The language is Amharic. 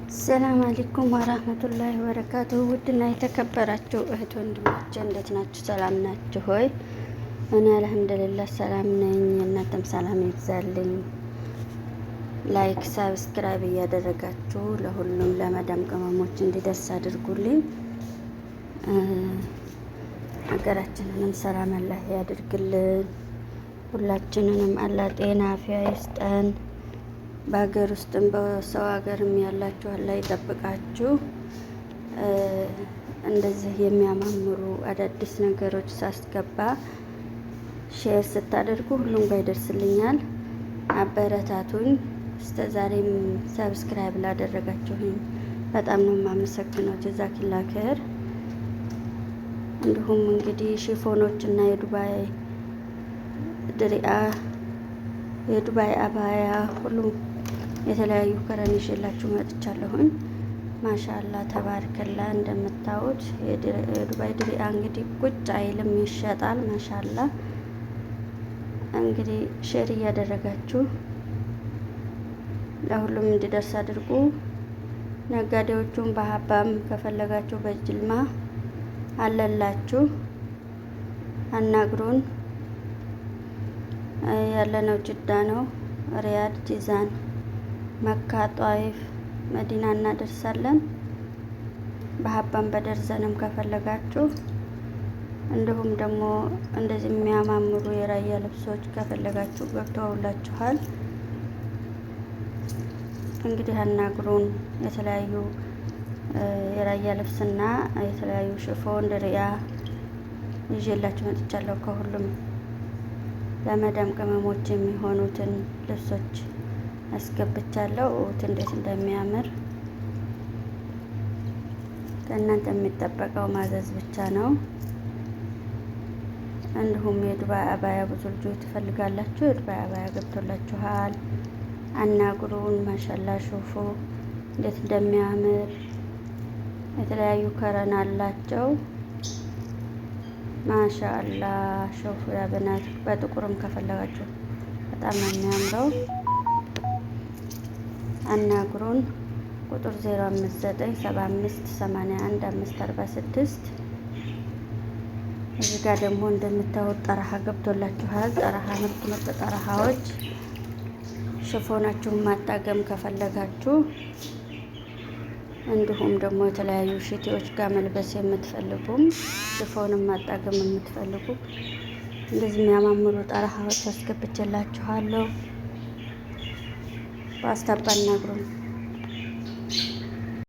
ሰላም አለይኩም ወራህመቱላሂ ወበረካቱ። ውድና የተከበራችሁ እህት ወንድሞቼ እንዴት ናችሁ? ሰላም ናችሁ ሆይ? እኔ አልሐምዱሊላህ ሰላም ነኝ። እናንተም ሰላም ይብዛልኝ። Like subscribe እያደረጋችሁ ለሁሉም ለመዳም ቅመሞች እንዲደርስ አድርጉልኝ። ሀገራችንንም ሰላም አላህ ያድርግልን። ሁላችንንም አላህ ጤና አፍያ ይስጠን። በሀገር ውስጥም በሰው ሀገርም ያላችሁ አላህ ይጠብቃችሁ። እንደዚህ የሚያማምሩ አዳዲስ ነገሮች ሳስገባ share ስታደርጉ ሁሉም ጋር ይደርስልኛል። አበረታቱኝ። እስከ ዛሬም subscribe ላደረጋችሁኝ በጣም ነው የማመሰግነው። ጀዛኪላ ኸይር። እንዲሁም እንግዲህ ሽፎኖች እና የዱባይ ድሪያ፣ የዱባይ አባያ፣ ሁሉም የተለያዩ ከረን ይዤላችሁ መጥቻለሁኝ። ማሻላ ተባርክላ። እንደምታዩት የዱባይ ድሪያ እንግዲህ ቁጭ አይልም ይሸጣል። ማሻላ እንግዲህ share እያደረጋችሁ ለሁሉም እንዲደርስ አድርጉ። ነጋዴዎቹን በሀባም ከፈለጋችሁ በጅልማ አለላችሁ፣ አናግሩን። ያለነው ጅዳ ነው፣ ሪያድ፣ ጂዛን፣ መካ፣ ጧይፍ፣ መዲና እናደርሳለን። በሀባም በደርዘንም ከፈለጋችሁ እንዲሁም ደግሞ እንደዚህ የሚያማምሩ የራያ ልብሶች ከፈለጋችሁ ገብተውላችኋል። እንግዲህ አናግሩን። የተለያዩ የራያ ልብስና የተለያዩ ሽፎን ድሪያ ይዤላችሁ መጥቻለሁ። ከሁሉም ለመዳም ቅመሞች የሚሆኑትን ልብሶች አስገብቻለሁ። እዩት እንዴት እንደሚያምር። ከእናንተ የሚጠበቀው ማዘዝ ብቻ ነው። እንዲሁም የዱባይ አባያ ብዙ ልጆች ትፈልጋላችሁ። የዱባይ አባያ ገብቶላችኋል። አናግሩን። ማሻላ ሹፉ እንዴት እንደሚያምር፣ የተለያዩ ከረን አላቸው። ማሻአላ ሹፉ ያበናት። በጥቁርም ከፈለጋችሁ በጣም ነው የሚያምረው። አናግሩን። ቁጥር 0597581546። እዚህ ጋር ደግሞ እንደምታዩት ጠረሃ ገብቶላችኋል። ጠረሃ ምርጥ ምርጥ ጠረሃዎች፣ ሽፎናችሁን ማጣገም ከፈለጋችሁ እንዲሁም ደግሞ የተለያዩ ሽቴዎች ጋር መልበስ የምትፈልጉም ሽፎንም ማጣገም የምትፈልጉ እንደዚህ የሚያማምሩ ጠረሃዎች አስገብቼላችኋለሁ። በአስታባ አናግሩን።